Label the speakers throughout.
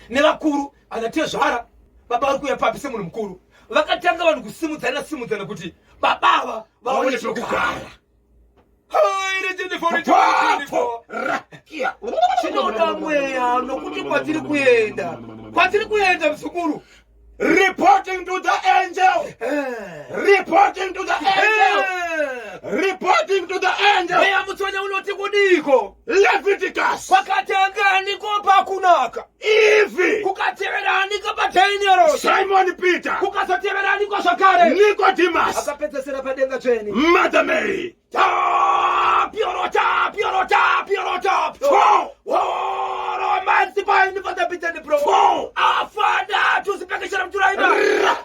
Speaker 1: Nevakuru anatezvara, baba vari kuuya papi semunhu mukuru. Vakatanga vanhu kusimudzana simudzana kuti baba ava vaone pekugara. Chinoda mweya nokuti kwatiri kuenda, kwatiri kuenda muzukuru.
Speaker 2: Reporting to the angel. Reporting to the angel. Reporting to the angel.
Speaker 1: Mweya mutsvene unoti kudiko?
Speaker 2: Leviticus.
Speaker 1: Kwakatanga aniko pakunaka?
Speaker 2: Eve.
Speaker 1: Kukatevera aniko paDaniel?
Speaker 2: Simon Peter.
Speaker 1: Kukazotevera aniko zvakare?
Speaker 2: Nicodemus.
Speaker 1: Akapedzesera padenga tsvene.
Speaker 2: Mother Mary.
Speaker 1: Tapiorota, piorota, piorota.
Speaker 2: Four.
Speaker 1: Romansi paini patapita pro.
Speaker 2: Four.
Speaker 1: Afanda tusipekeshera mturaima.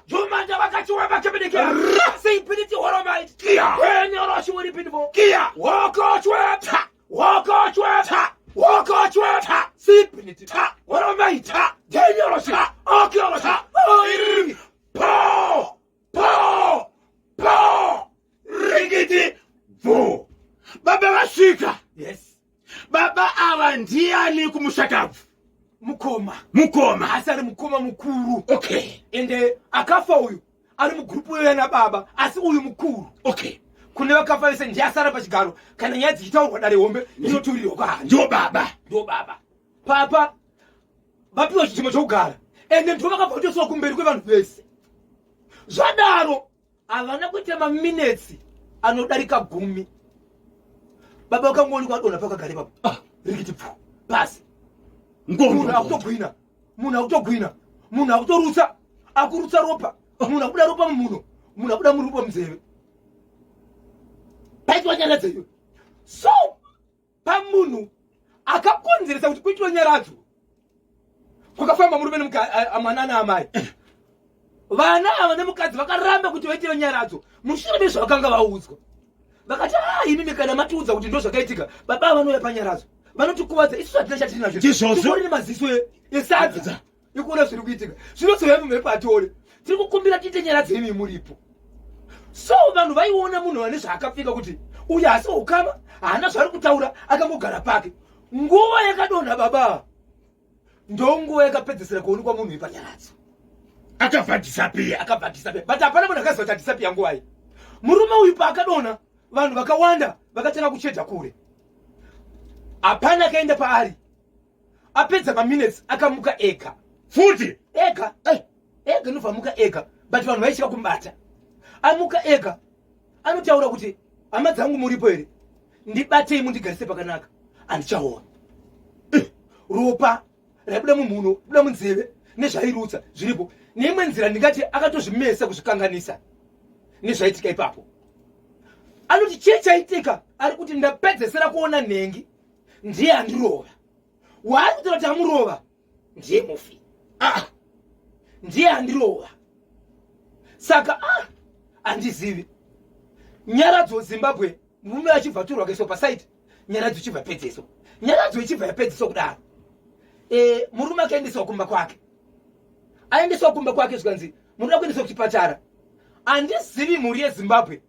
Speaker 1: Jumanja vakachiwa vakebedekera. Sipiniti horomait.
Speaker 2: Kia.
Speaker 1: Wenyoro shiwiri pinvo.
Speaker 2: Kia.
Speaker 1: Wokochwe.
Speaker 2: Ta.
Speaker 1: Wokochwe.
Speaker 2: Ta.
Speaker 1: Wokochwe.
Speaker 2: Ta.
Speaker 1: Sipiniti.
Speaker 2: Ta.
Speaker 1: Horomait.
Speaker 2: Ta.
Speaker 1: Denyoro shi.
Speaker 2: Ta.
Speaker 1: Okioro shi.
Speaker 2: Ta.
Speaker 1: Oi.
Speaker 2: Po. Po. Po. Rikiti. Bvu. Baba vasvika.
Speaker 1: Yes.
Speaker 2: Baba ava ndiani kumushakabvu?
Speaker 1: Mukoma.
Speaker 2: Mukoma.
Speaker 1: Asi ari mukoma mukuru.
Speaker 2: Okay.
Speaker 1: Ende akafa uyu ari mugurupu iyo yana baba, asi uyu mukuru.
Speaker 2: Okay.
Speaker 1: Kune vakafa vese ndiye asara pachigaro. Kana nyaya dzichitaurwa dare hombe inoturirwa kwaari.
Speaker 2: Ndio baba.
Speaker 1: Ndio baba. Papa vapiwa chichemo chokugara. Ende ndivo vakabva kutoiswa kumberi kwevanhu vese. Zvadaro havana kuita maminetsi anodarika 10. Baba vakangoonekwa vadonha pakagara ipapo.
Speaker 2: Ah.
Speaker 1: Rikiti pfu pasi. Munhu akutogwina, munhu akutogwina, munhu akutorutsa, akurutsa ropa, munhu akubuda ropa mumhuno, munhu akubuda muropa munzeve. Paitwa nyaradzo iyo. So pamunhu akakonzeresa kuti kuitwe nyaradzo kwakafamba murume mwana naamai. Vana ava nemukadzi vakaramba kuti vaite nyaradzo mushure mezvavakanga vaudzwa. Vakati, ah, imimi kana matiudza kuti ndo zvakaitika, baba ava vanouya panyaradzo vanotikuvadza, isu hatina chatiri nacho.
Speaker 2: Ndizvozvo.
Speaker 1: Titori nemaziso esadza ekuona zviri kuitika. Zvinozouya mumhepo atione. Tiri kukumbira tiite nyaradzo imi muripo. So vanhu vaiona munhu ane zvaakapfeka kuti uyu haasi ukama, haana zvaari kutaura, akangogara pake. Nguva yakadonha baba ndonguva yakapedzesera kuonekwa munhu ipanyaradzo.
Speaker 2: Akabva disappear.
Speaker 1: Akabva disappear. But hapana munhu akaziva kuti adisappear nguva iyi. Murume uyu paakadonha, vanhu vakawanda vakatanga kuchedha kure. Hapana akaenda paari. Apedza maminutes akamuka ega.
Speaker 2: Futi?
Speaker 1: Ega. Ega ndobva amuka ega. But vanhu vaitya kumubata. Amuka ega. Anotaura kuti hama dzangu muripo here? Ndibatei mundigarise pakanaka. Handichaona. Ropa raibuda mumhuno, buda munzeve nezvairutsa zviripo. Neimwe nzira ndingati akatozvimesa kuzvikanganisa nezvaitika ipapo. Anoti chii chaitika? Ari kuti ndapedzesera kuona nhengi ndiye andirova. Waari kutaura kuti amurova ndiye mufi. Ndiye andirova. Saka handizivi. Nyaradzo Zimbabwe murume achibva atorwa akaiswa pasaiti, nyaradzo ichibva yapedzeswa. Nyaradzo ichibva yapedzeswa kudaro. Murume akaendeswa kumba kwake. Aendeswa kumba kwake zvikanzi munoda kuendeswa kuchipatara. Handizivi mhuri yeZimbabwe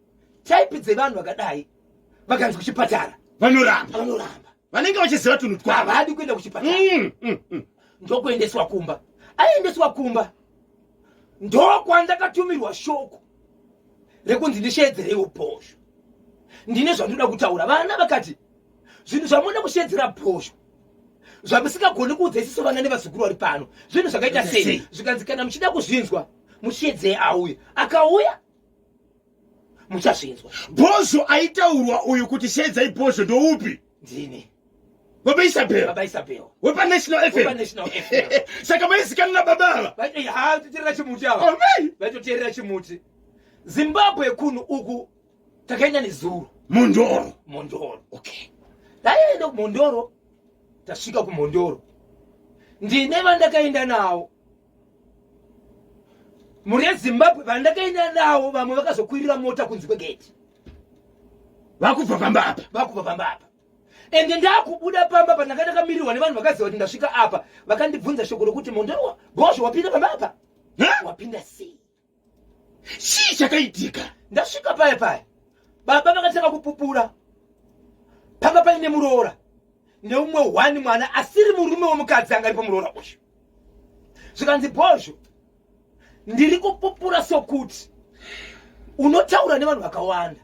Speaker 1: type dzevanhu vakadai vakanzi kuchipatara
Speaker 2: vanoramba.
Speaker 1: Vanoramba.
Speaker 2: Vanenge vachiziva tunhu twavo.
Speaker 1: Havadi kuenda kuchipatara. Ndokuendeswa kumba. Aendeswa kumba ndokwandakatumirwa shoko rekunzi ndisheedzereiwo bhosho. Ndine zvandinoda kutaura. Vana vakati zvinhu zvamunoda kusheedzera bhosho zvamusingagoni kuudza isisu vana nevazukuru vari pano zvinhu zvakaita sei? Zvikanzi kana muchida kuzvinzwa musheedzei auye. Akauya muchazvinzwa.
Speaker 2: Bhosho aitaurwa uyu kuti sheedzai bhosho ndoupi?
Speaker 1: Ndini.
Speaker 2: Baba Isabel.
Speaker 1: Baba Isabel.
Speaker 2: Wepa National FM.
Speaker 1: Wepa National FM.
Speaker 2: Saka maizikanwa nababa ava?
Speaker 1: Vaitoteerera chimuti ava.
Speaker 2: Oh, mai.
Speaker 1: Vaitoteerera chimuti. Zimbabwe kunhu uku takaenda nezuro.
Speaker 2: Mhondoro.
Speaker 1: Mhondoro.
Speaker 2: Okay.
Speaker 1: Taenda kuMhondoro, tasvika kuMhondoro. Ndine vandakaenda navo. Mhuri yeZimbabwe vandakaenda navo vamwe vakazokwirira mota kunze kwegate.
Speaker 2: Vakubva pamba apa.
Speaker 1: Vakubva pamba apa. Ende ndakubuda pamba apa ndanga ndakamirirwa nevanhu vakaziva kuti ndasvika apa. Vakandibvunza shoko rokuti Mhondoro Bhosho wapinda pamba apa?
Speaker 2: Ha?
Speaker 1: Wapinda sei?
Speaker 2: Chii chakaitika?
Speaker 1: Ndasvika paya paya. Baba vakatanga kupupura. Panga paine muroora neumwe one mwana asiri murume wemukadzi anga ari pamuroora uyu. Zvikanzi, Bhozho, ndiri kupupura sokuti unotaura nevanhu vakawanda.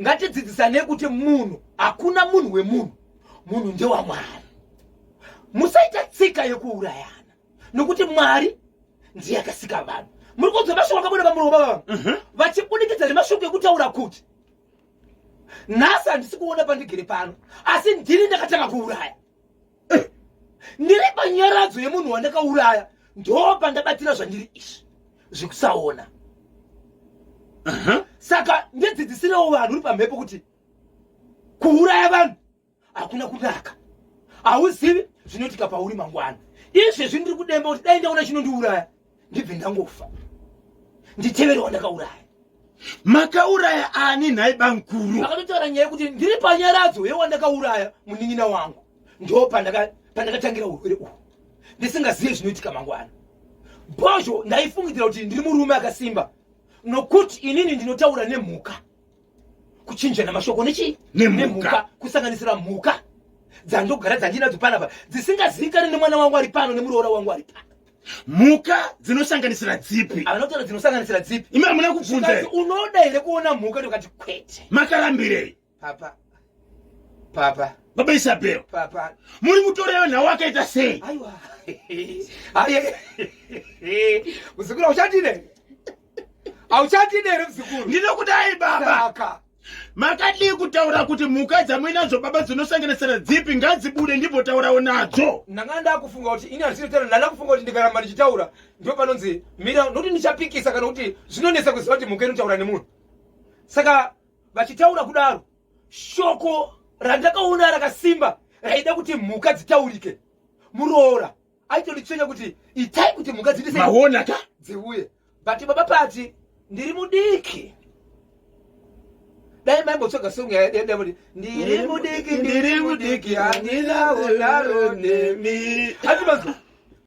Speaker 1: Ngatidzidzisanei kuti munhu, hakuna munhu wemunhu, munhu ndewaMwari. Musaita tsika yekuurayana, nokuti Mwari ndiye akasika vanhu. Muri kunzwa mashoko akabuda pamuromo baba vachibudikidza nemashoko ekutaura kuti nhasi handisi kuona pandigere pano, asi ndini ndakatanga kuuraya. Ndiri panyaradzo yemunhu wandakauraya, ndo pandabatira zvandiri izvi zvekusaona. Saka ndidzidzisirewo vanhu uri pamhepo kuti kuuraya vanhu hakuna kunaka. Hauzivi zvinoitika pauri mangwana. Izvezvi ndiri kudemba kuti dai ndaona chinondiuraya, ndibve ndangofa, nditevere wandakauraya.
Speaker 2: Makauraya ani nhai bamkuru?
Speaker 1: Akatotaura nyaya yekuti ndiri panyaradzo yewandakauraya, munin'ina wangu, ndo pandakatangira urwere uhu, ndisingazive zvinoitika mangwana. Bhozho, ndaifungidzira kuti ndiri murume akasimba, nokuti inini ndinotaura nemhuka, kuchinjana mashoko nechii?
Speaker 2: Nemhuka.
Speaker 1: Kusanganisira mhuka dzandogara dzandinadzo panapa, dzisingazivikani nemwana wangu ari pano nemuroora wangu ari pano.
Speaker 2: Mhuka dzinosanganisira dzipi?
Speaker 1: Anotaura dzinosanganisira dzipi.
Speaker 2: Imi hamuna kubvunza
Speaker 1: Zvikanzi,
Speaker 2: here?
Speaker 1: Unoda here kuona mhuka? Ndikati kwete.
Speaker 2: Makarambirei?
Speaker 1: Papa, papa.
Speaker 2: Baba Isabel.
Speaker 1: Papa.
Speaker 2: Muri mutoreyo nhau akaita sei?
Speaker 1: Aiwa. Aye. Muzukuru, hauchandine? Hauchandine here, muzukuru?
Speaker 2: Ndinokudai, baba.
Speaker 1: Saka
Speaker 2: Makadii kutaura kuti mhuka dzamuinadzo baba dzinosanganisira dzipi? Ngadzibude ndimbotaurawo nadzo.
Speaker 1: Ndanga ndakufunga kuti ini handisinotaura. Ndanda kufunga kuti ndikaramba ndichitaura, ndo panonzi mira, nokuti ndichapikisa, kana kuti zvinonetsa kuziva kuti mhuka inotaura nemunhu. Saka vachitaura kudaro, shoko randakaona rakasimba raida kuti mhuka dzitaurike. Muroora aitonditsvenya kuti itai kuti mhuka dzidise.
Speaker 2: Maona ka?
Speaker 1: Dziuye. But baba Pati, ndiri mudiki. Dai maimbotsvaga song yakuti "Ndiri mudiki, ndiri mudiki, handina unaro nemi". Hati mazo.